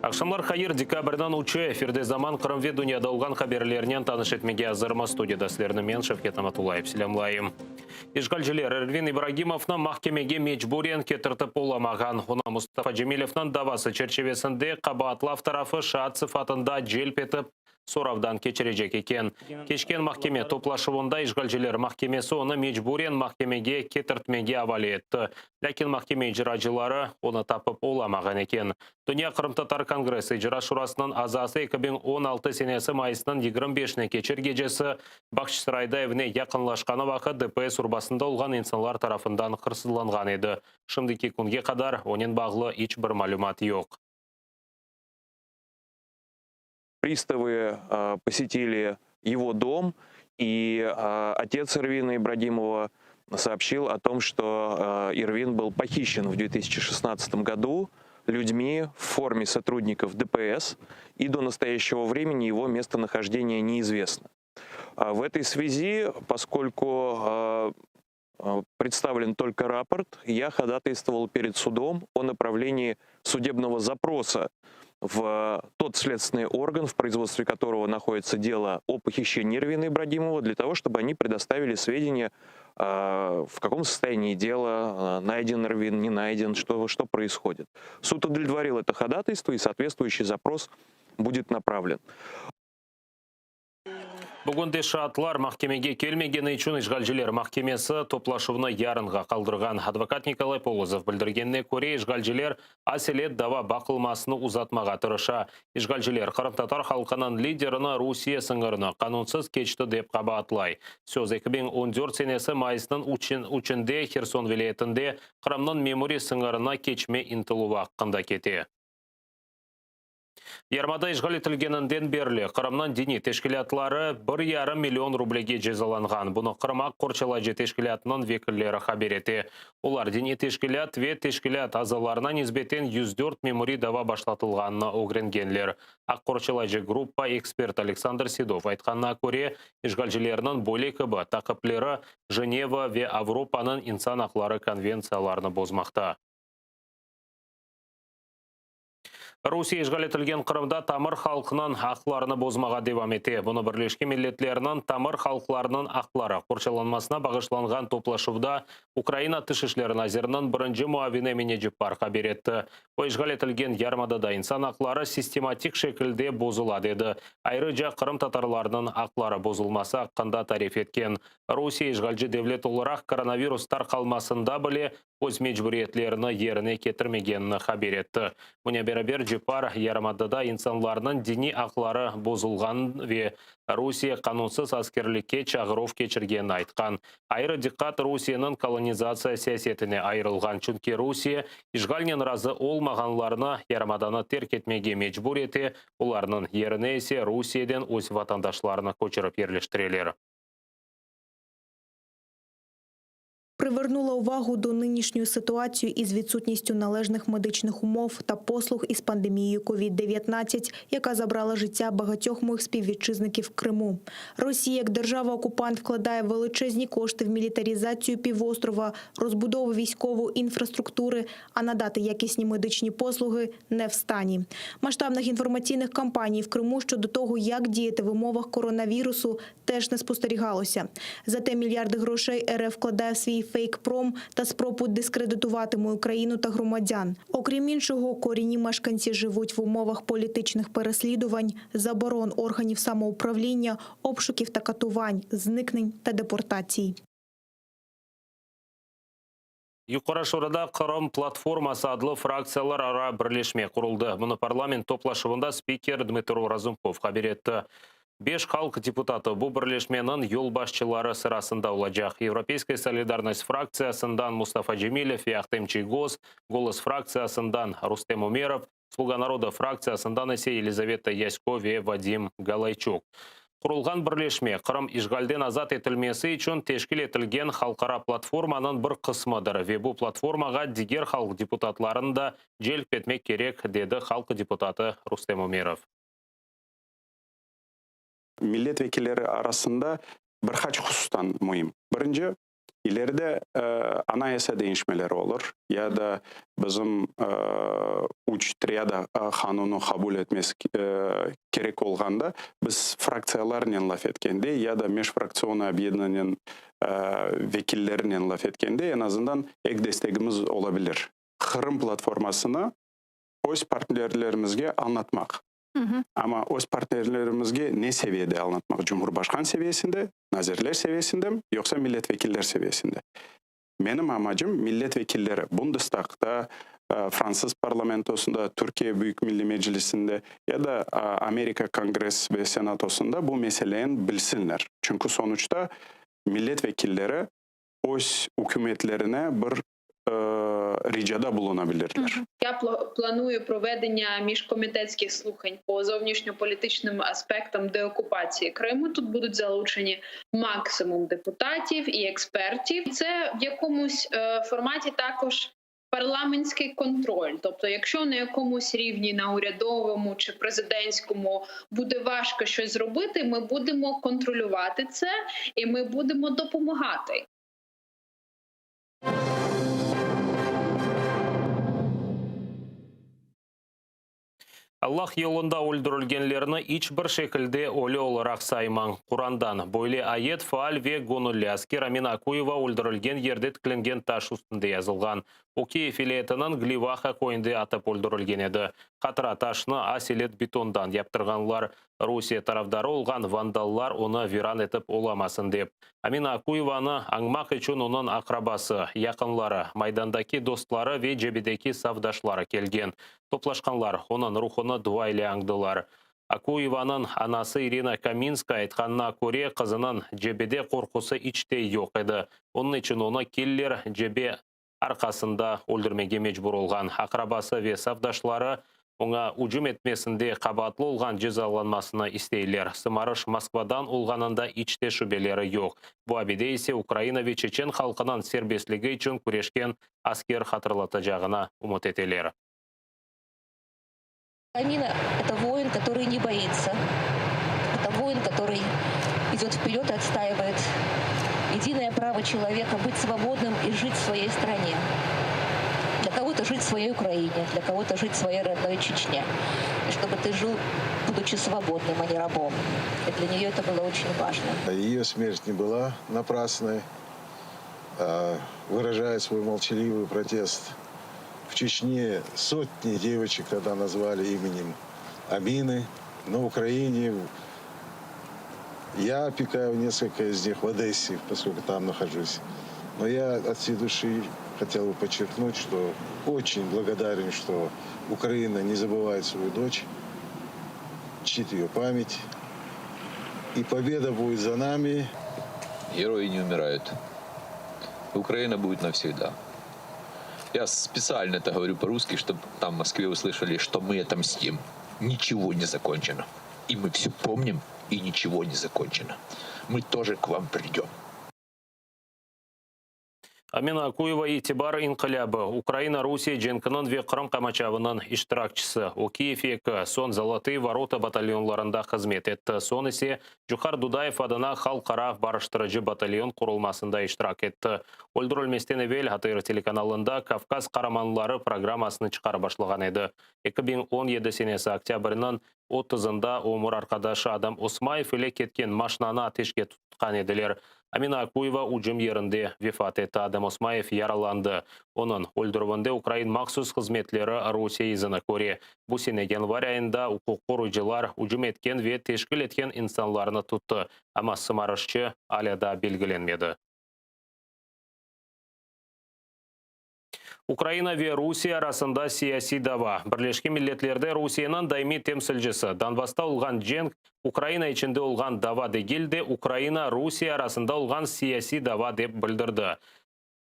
Aqşamlar hayır, dekabrniñ üçü, efirde Zaman, Qırım ve dünyada olğan haberlernen tanış etmege azırmız. Studiyada sizlerni men, Şevket Namatullayev, selâmlayım. İşğalciler Ervin İbragimovnı mahkemege mecburen ketirtip olamağan. Onı Mustafa Cemilevniñ davası çerçivesinde qabaatlav tarafı şaat sıfatında celp etip, soravdan keçirecek eken. Keçken mahkeme toplaşuvında işğalciler mahkemesi onı mecburen mahkemege ketirtmege avale etti. Lâkin mahkeme icracıları onı tapıp olamağan eken. Dünya qırımtatar kongressi İcra şurasınıñ azası 2016 senesi mayısnıñ 25-ne keçer gecesi Bağçasarayda evine yaqınlaşqanı vaqıt DPS urbasında olğan insanlar tarafından hırsızlanğan edi. Şimdiki künge qadar onen bağlı iç bir malümat yoq. Приставы посетили его дом, и отец Эрвина Ибрагимова сообщил о том, что Ирвин был похищен в 2016 году людьми в форме сотрудников ДПС, и до настоящего времени его местонахождение неизвестно. В этой связи, поскольку представлен только рапорт, я ходатайствовал перед судом о направлении судебного запроса в тот следственный орган, в производстве которого находится дело о похищении Эрвина Ибрагимова, для того, чтобы они предоставили сведения, в каком состоянии дело, найден Эрвин, не найден, что, что происходит. Суд удовлетворил это ходатайство, и соответствующий запрос будет направлен. Bugün de şaatlar mahkemege kelmegeni içün işğalciler mahkemesi toplaşuvnı yarınğa qaldırğan. Advokat Nikolay Polozov bildirgenine köre, işğalciler aselet dava baqılmasını uzatmağa tırışa. İşğalciler qırımtatar halqınıñ liderini Rusiye sıñırını qanunsız keçti dep qabaatlay. Söz 2014 senesi mayısnıñ üçünde Herson vilâyetinde Qırımnıñ memuriy sıñırına keçme ıntıluvı aqqında kete. Yarımada işğal etilgeninden berli Qırımnıñ diniy teşkilâtları bir yarım million rublege cezalanğan. Bunı Qırım aq qorçalayıcı teşkilâtınıñ vekilleri haber ete. Olar diniy teşkilât ve teşkilât azalarına nisbeten 104 memuriy dava başlatılğanını ögrengenler. Aq qorçalayıcı gruppa ekspert Aleksandr Sedov aytqanına köre, işğalcilerniñ böyle kibi taqipleri Jeneva ve Avropanıñ insan aqları konventsiyalarını bozmaqta. Rusiye işğal etilgen Qırımda tamır halqnıñ aqlarını bozmağa devam ete. Bunı Birleşken Milletlerniñ tamır halqlarınıñ aqları qorçalanmasına bağışlanğan toplaşuvda Ukraina Tış işleri naziriniñ birinci muavini Emine Ceppar haber etti. O, işğal etilgen yarımadada insan aqları sistematik şekilde bozula, dedi. Ayrıca, qırımtatarlarnıñ aqları bozulması aqqında tarif etken. Rusiye işğalci devlet olaraq koronavirus tarqalmasında bile öz mecburiyetlerini yerine ketirmegenini haber etti. Bunen beraber Ceppar, yarımadada insanlarnıñ diniy aqları bozulğanın ve Rusiye qanunsız askerlikke çağıruv keçirgenini aytqan. Ayrı diqqat Rusiyeniñ kolonizatsiya siyasetine ayırılğan, çünki Rusiye işğalnen razı olmağanlarnı yarımadanı terk etmege mecbur ete, olarnıñ yerine ise Rusiyeden öz vatandaşlarını köçürip yerleştireler. Привернула увагу до нинішньої ситуації із відсутністю належних медичних умов та послуг із пандемією COVID-19, яка забрала життя багатьох моїх співвітчизників в Криму. Росія як держава-окупант вкладає величезні кошти в мілітарізацію півострова, розбудову військової інфраструктури, а надати якісні медичні послуги не в стані. Масштабних інформаційних кампаній в Криму щодо того, як діяти в умовах коронавірусу, теж не спостерігалося. Зате мільярди грошей РФ вкладає в свій фейк-пром та спробу дискредитувати мою країну та громадян. Окрім іншого, корінні мешканці живуть в умовах політичних переслідувань, заборон органів самоуправління, обшуків та катувань, зникнень та депортацій. Yuqarı Şurada Qırım platforması adlı fraktsiyalarara birleşme quruldı. Bunı parlament toplaşuvında spiker Dmıtro Razumkov haber etti. Beş halq deputatı bu birleşmeniñ yolbaşçıları sırasında olacaq. Yevropeyskaya solidarnost fraktsiyasından Mustafa Cemilev ve Ahtem Çiygoz, Golos fraktsiyasından Rustem Umerov, Sluga naroda fraktsiyasından ise Yelizaveta Yasko ve Vadim Galayçuk. Qurulğan birleşme, Qırım işğalden azat etilmesi içün teşkil etilgen halqara platformanıñ bir qısmıdır ve bu platformağa diger halq deputatlarını da celp etmek kerek, dedi halq deputatı Rustem Umerov. Millet vekilleri arasında bir qaç husustan müim. Birinci, ileride anayasa deñişmeleri olur ya da bizim üç triada qanunı qabul etmesi kerek olğanda biz fraktsiyalarnen laf etkende ya da mejfraktsionnıy objedinaniyanıñ vekillerinen laf etkende eñ azından ek destegimiz ola bilir. Qırım platformasını öz partnerlerimizge añlatmaq. Amma öz partnerlerimizge ne seviyede añlatmaq, Cumhurbaşqan seviyesinde, nazirler seviyesindemi, yoqsa milletvekiller seviyesinde? Menim amacım, milletvekilleri Bundestagda, Fransız parlamentosında, Türkiye Büyük Milliy Meclisinde ya da Amerika Kongress ve Senatosında bu meseleni bilsinler. Çünki sonuçta milletvekilleri öz ükümetlerine bir ricada buluna bilirler. Я планую проведення міжкомітетських слухань по зовнішньополітичним аспектам деокупації Криму. Тут будуть залучені максимум депутатів і експертів. Це в якомусь форматі також парламентський контроль. Тобто, якщо на якомусь рівні, на урядовому чи президентському, буде важко щось зробити, ми будемо контролювати це і ми будемо допомагати. Allah yolunda öldürilgenlerni iç bir şekilde ölü olaraq saymañ. Qurandan böyle ayet faal ve göñülli asker Amina Akuyeva öldürilgen yerde tiklengen taş üstünde yazılğan. O Kiyev vilâyetiniñ Glivaha köyünde atıp öldürilgen edi. Hatıra taşnı aselet betondan yaptırğanlar, Rusiye tarafdarı olğan vandallar onı viran etip olamasın dep. Amina Akuyevanı añmaq içün onıñ aqrabası, yaqınları, Maydandaki dostları ve cebedeki safdaşları kelgen. Toplaşqanlar onıñ ruhunı dua ile añdılar. Akuyevanıñ anası İrina Kaminskaya aytqanına köre, qızınıñ cebede qorqusı iç te yoq edi, onıñ içün onı killer cebe arqasında öldürmege mecbur olğan. Aqrabası ve safdaşları oña ücüm etmesinde qabaatlı olğan cezalanmasını isteyler. Sımarış Moskvadan olğanında iç te şübeleri yoq. Bu abide ise Ukraina ve çeçen halqınıñ serbestligi içün küreşken asker hatırlatacağına ümüt eteler. Амина – это воин, который не боится. Это воин, который идет вперед и отстаивает единое право человека быть свободным и жить в своей стране. Для кого-то жить в своей Украине, для кого-то жить в своей родной Чечне. И чтобы ты жил, будучи свободным, а не рабом. И для нее это было очень важно. Ее смерть не была напрасной. Выражая свой молчаливый протест, в Чечне сотни девочек тогда назвали именем Амины. На Украине я опекаю несколько из них в Одессе, поскольку там нахожусь. Но я от всей души хотел бы подчеркнуть, что очень благодарен, что Украина не забывает свою дочь, чтит ее память. И победа будет за нами. Герои не умирают. Украина будет навсегда. Я специально это говорю по-русски, чтобы там в Москве услышали, что мы отомстим. Ничего не закончено. И мы все помним, и ничего не закончено. Мы тоже к вам придем. Amina Akuyeva İtibar inqilâbı, Ukraina-Rusiye cenkiniñ ve Qırım qamaçavınıñ iştirakçisi. O Kiyev eki, soñ Zolotые vorota batalyonlarında hızmet etti, soñ ise Cohar Dudayev adına halqara barıştırıcı batalyon qurulmasında iştirak etti. Öldürilmezden evel ATR telekanalında Kavkaz qaramanları programmasını çıqarıp başlağan edi. 2017 senesi oktâbrniñ otuzında ömür arqadaşı Adam Osmayev ile ketken maşnanı ateşke tutqan ediler. Amina Akuyeva ücüm yerinde vefat etti, Adam Osmayev yaralandı. Onıñ öldürüvinde ukrain mahsus hızmetleri Rusiye izini köre. Bu sene yanvar ayında uquq qoruyıcılar ücüm etken ve teşkil etken insanlarnı tuttı, amma sımarışçı alâ daa belgilenmedi. Ukraina ve Rusiye arasında siyasiy dava. Birleşken Milletlerde Rusiyeniñ daimiy temsilcisi, Donbassta olğan cenk Ukraina içinde olğan dava degil de, Ukraina, Rusiye arasında olğan siyasiy dava dep bildirdi.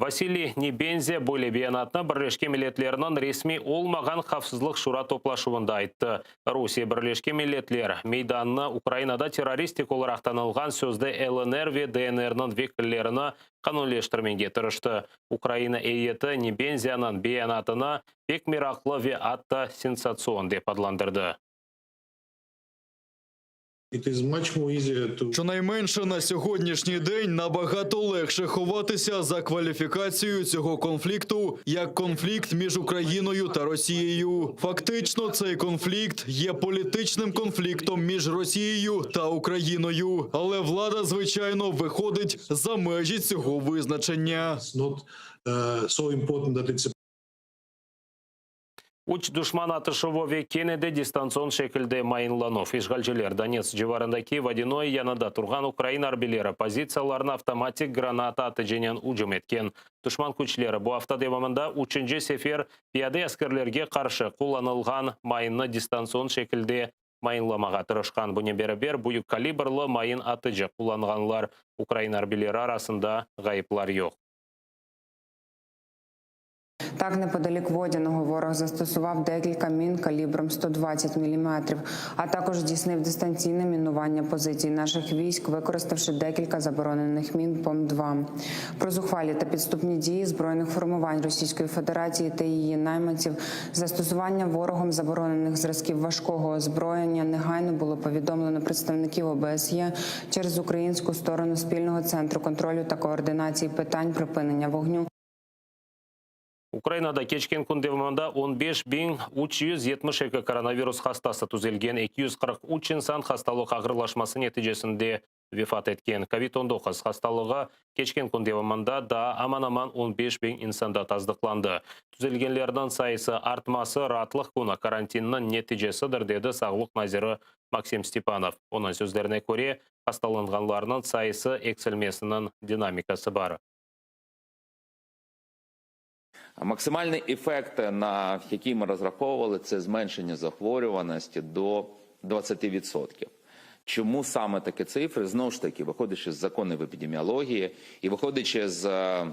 Vasiliy Nebenzya böyle beyanatnı Birleşken Milletlerniñ resmiy olmağan Havfsızlıq Şura toplaşuvında ayttı. Rusiye Birleşken Milletler meydanına Ukrainada terroristik olaraq tanılğan sözde LNR ve DNRniñ vekillerini qanunleştirmege tırıştı. Ukraina eyyeti Nebenzyanıñ beyanatını pek meraqlı ve atta sensatsion dep adlandırdı. Щонайменше на сьогоднішній день набагато легше ховатися за кваліфікацією цього конфлікту як конфлікт між Україною та Росією. Фактично, цей конфлікт є політичним конфліктом між Росією та Україною, але влада, звичайно, виходить за межі цього визначення. Üç duşman atışuvı ve kene de distantsion şekilde mayınlanuv. İşğalciler Donetsk civarındaki Vodânoye yanında turğan ukrain arbiyleri pozitsiyalarına avtomatik granata atıcınen ücüm etken. Duşman küçleri bu afta devamında üçünci sefer piyade askerlerge qarşı qullanılğan mayınnı distantsion şekilde mayınlamağa tırışqan. Bunen beraber, büyük kalibrlı mayın atıcı qullanğanlar. Ukrain arbiyleri arasında ğayıplar yoq. Так, неподалік Водяного ворог застосував декілька мін калібром 120 міліметрів, а також здійснив дистанційне мінування позицій наших військ, використавши декілька заборонених мін ПОМ-2. Про зухвалі та підступні дії збройних формувань Російської Федерації та її найманців, застосування ворогом заборонених зразків важкого озброєння негайно було повідомлено представників ОБСЄ через українську сторону спільного центру контролю та координації питань припинення вогню. Ukrainada keçken kün devamında 15 372 koronavirus hastası tüzelgen, 243 insan hastalıq ağırlaşması neticesinde vefat etken. Kovid-19 hastalığı keçken kün devamında daa aman-aman 15 biñ insanda tasdıqlandı. Tüzelgenlerniñ sayısı artması raatlıq künü karantinniñ neticesidir, dedi sağlıq naziri Maksim Stepanov. Onıñ sözlerine köre, hastalanğanlarnıñ sayısı eksilmesiniñ dinamikası bar. Максимальний ефект, на який ми розраховували, це зменшення захворюваності до 20%. Чому саме такі цифри? Знову ж таки, виходячи з законів епідеміології і виходячи з е,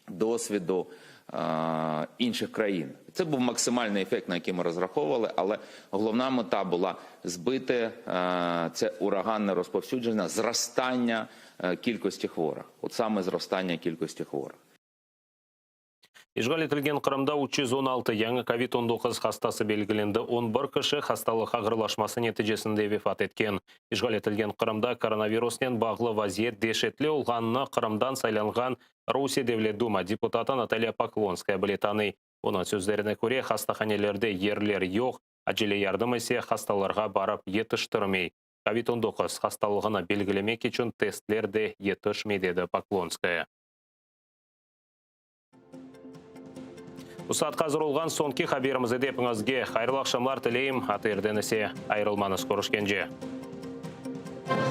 досвіду е, інших країн. Це був максимальний ефект, на який ми розраховували, але головна мета була збити е, це ураганне розповсюдження, зростання е, кількості хворих. От саме зростання кількості хворих. İşğal etilgen Qırımda 316 yañı COVID-19 hastası belgilendi. 11 kişi hastalıq ağırlaşması neticesinde vefat etken. İşğal etilgen Qırımda koronavirusnen bağlı vaziyet deşetli olğanını Qırımdan saylanğan Rusiye Devlet Duma deputatı Natalya Poklonskaya bile tanıy. Onıñ sözlerine köre, hastahanelerde yerler yoq, acele yardım ise hastalarğa barıp yetiştirmey. COVID-19 hastalığını belgilemek içün testler de yetişmey, dedi Poklonskaya. Bu saatqa azır olğan soñki haberimiz edi. Epiñizge hayırlı aqşamlar tileyim. ATRden ise ayırılmañız körüşkence.